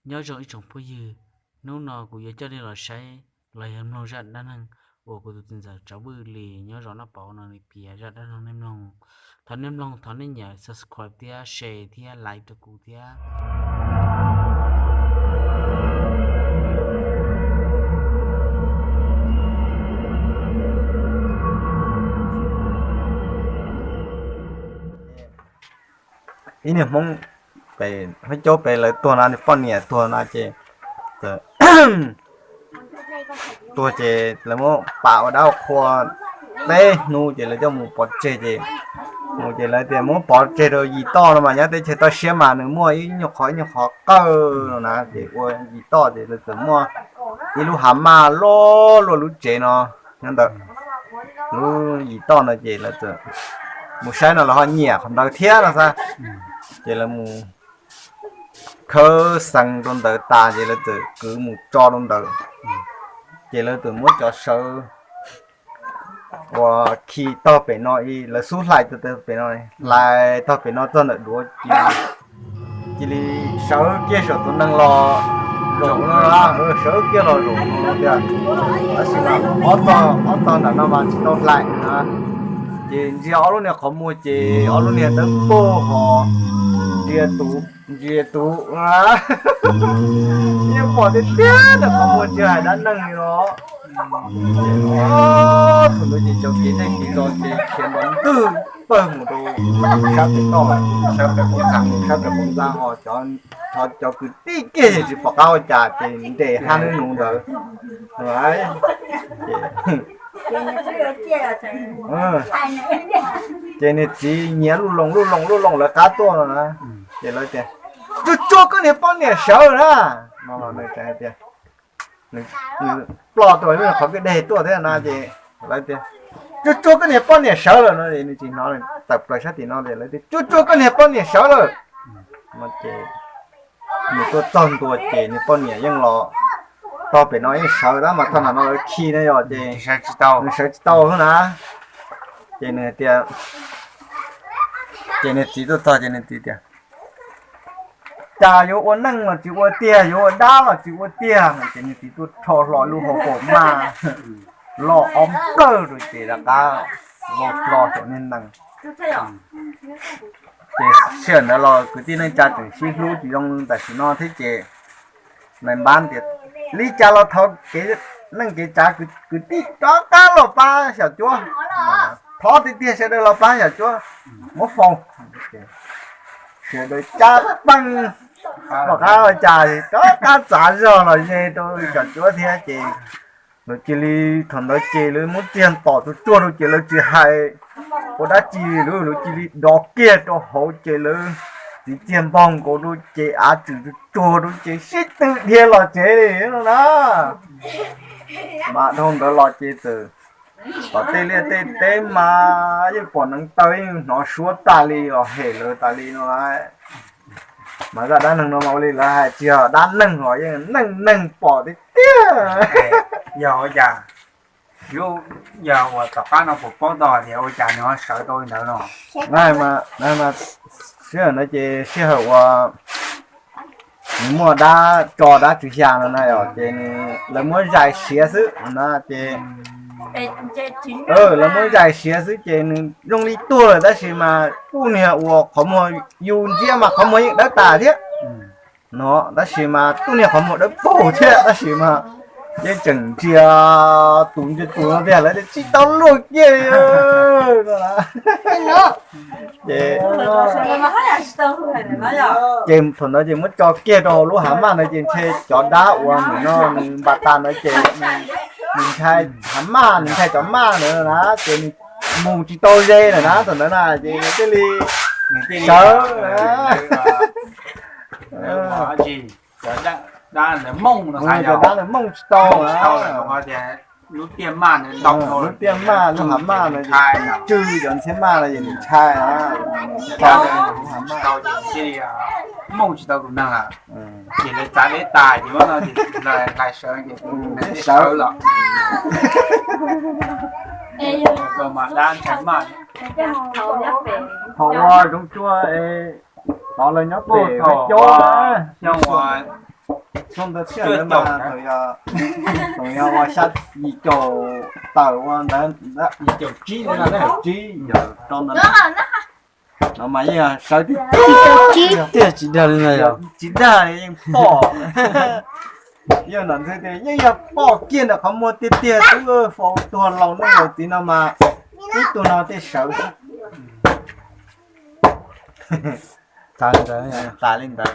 Nyob zoo ib tsoom phooj ywg, hnub no kuv yuav coj nej los saib los yog mloog zaj dab neeg uas kuv tus txiv ntxawm Tsov Vwj Lis nyob zos Naj Pov no nws piav zaj dab neeg nej mloog. Thov nej mloog thov nej nias subscribe thiab share thiab like rau kuv thiab. Ib niag Hmoob pem Huab Caub pem lawv tuag no, nws poj niam tuag no ces tuag ces lawv muab pam ua dab ua qhua peb hnub ces lawv coj mus pov tseg ces mus ces lawv tias muab pov tseg rau yim toj no mas nyob teb chaws toj siab mas nws muaj ib nyuag qhov ib nyuag qhov qawj no na ces ua yim toj ces lawv txawm muaj ib lub hav maj loj luaj lub tsev no nyob ntawd. Lub yim toj no ces lawv txawm mus saib no lawv ho nyiam qhov ntawd thiab no xav ces lawv mus khawb xeev rau ntawd tas ces lawv txawm kwv mus tso rau ntawd ces lawv txawm muab cov sawv uas khi tog pem no, lawv xub hlais tog pem no, hlais tog pem no txog ntawm duav cia li sawv kiag saum tus neeg los zaum no, sawv kiag los zaum no tiag. Tab sis mas ob tog, ob tog ntawm no mas tsis tau hlais na. Ces ntsia ob lub niag qhov muag ces ob lub niag dawb paug hos ntsia tus, ntsia tus, yeej pom tiag tiag ntawm qhov muag tsis hais dab neeg li no. Thaum ntawd ces cov kev neej kev zos ces khiav nrov ntwg pawg mus rau sab pem toj, sab pem qoob txaj, sab pem qoob txaj hos cov, cov kwv tij kiag ces tsis pom qab ua cas ces nres hab nub nus ntawd. Ces niag txiv nyiav luj loos luj loos luj loos lawv qab tuaj no na, ces lawv tias, tsuag tsuag koj niag poj niam sawv na. Nws ploj rau qhov kwj deg tuaj thiab na ces lawv tias, tsuag tsuag koj niag poj niam sawv lawm no es nws tsis hnov, tawm plaws sab tim no ces lawv tias, tsuag tsuag koj niag poj niam sawv lawm. Ces nws tuaj txog ntua ces nws poj niam yeej los tog pem no yeej sawv tab mas tog nram no lawv khi na yom ces nws sawv tsis tau xwb na. Ces nws tias, ces nws txiv tuaj txog ces nws txiv tias, cas yuav ua neej los tsis ua tiag, yuav ua dab los tsis ua tiag no ces nws txiv tuaj rho hlo lub hauv paus maj loj ob nplawg rau ces rov qab vau hlo saum niag nees. Ces sij hawm ntawd los kwv tij neej tsa tseem sib hlub tsis zoo tam sim no thiab ces nais npab tias, li cas los thov kev neej kev tsav kwv tij rov qab los pab xyom cuab, thov tiag tiag sawv daws los pab xyom cuab, muab faus. Sawv daws cab peej rov qab ua cas rov qab txav zog los ze rau xyom cuab thiab ces lawv cia li, thaum ntawd ces lawv muab txiag ntom tsuag tsuag rau ces lawv tsis hais ua dab tsi li, lawv cia li dov kiag rau hauv ces lawv txiv txiag npog nkaus rau ces av tswm tsuag tsuag rau ces sib tw dhia los tsev li no na. Mas dhau ntawd los ces txawm tom tej liaj tej teb mas yeej pom neev taw yeej hnov suab tas li los hem lawv tas li no lawm. Mas zaj dab neeg no mas ua li lawv hais tsis yog dab neeg os, yeej neej neeg pom tiag tiag. Yog ua cas, yog uas tom qab no puas paub tau tias ua cas nws ho sawv tau li ntawd no? Sij hawm ntawd ces sij hawm uas nws muaj dab tso dab tswv xya no na yom, ces lawv muab zais siav xwb na ces, lawv muab zais siav xwb ces nws zoo li tuag lawm tab sis mas kuj niag uas qhov muag yus ntsia mas qhov muag yeej dawb tas thiab no, tab sis mas kuj niag qhov muag dawb paug thiab tab sis mas yeej tseem ntsia tus ntsia tus no tiag lawv tsis tau luag kiag li no. Ces, ces thaum ntawd ces muab tso kiag rau lub hav maj ntawd ces ntshe cov dab uas nim no nws npas tas ntawd ces nws ntshai hav maj, nws ntshai cov maj ntawd na ces nws mus tsis tau ze lawm na thaum ntawd na ces nws thiaj li sawv. Cov dab ntawd mooj tsis tau na, lub tiaj maj, lub hav maj no tsw, cov ntxhiab maj no ces nws ntshai na, mooj tsis tau tus neeg lawm. Ces lawv txav deb tas ces muab no ces lawv hlais sawv ces sawv los. Thaum ua zoov tsuag es tod lawv nyob pem thaum cov xyoo uas Txog ntawd thiaj lawm mas thaum yog, thaum yog uas xya yim caum tawm ua ntawd, yim caum tsib, yim caum tsib yog rau ntawd no mas yeej yog sawv tiag tiag, tsis dag li ntawd, tsis dag li, yeej pom. Yog nram ntxwv tias yeej yog pom kiag ntawm qhov muag tiag tiag, tub faus tuag laus neej laus txiv no mas ib tug no tej sawv xwb. Tas li ntawd, tas li ntawd.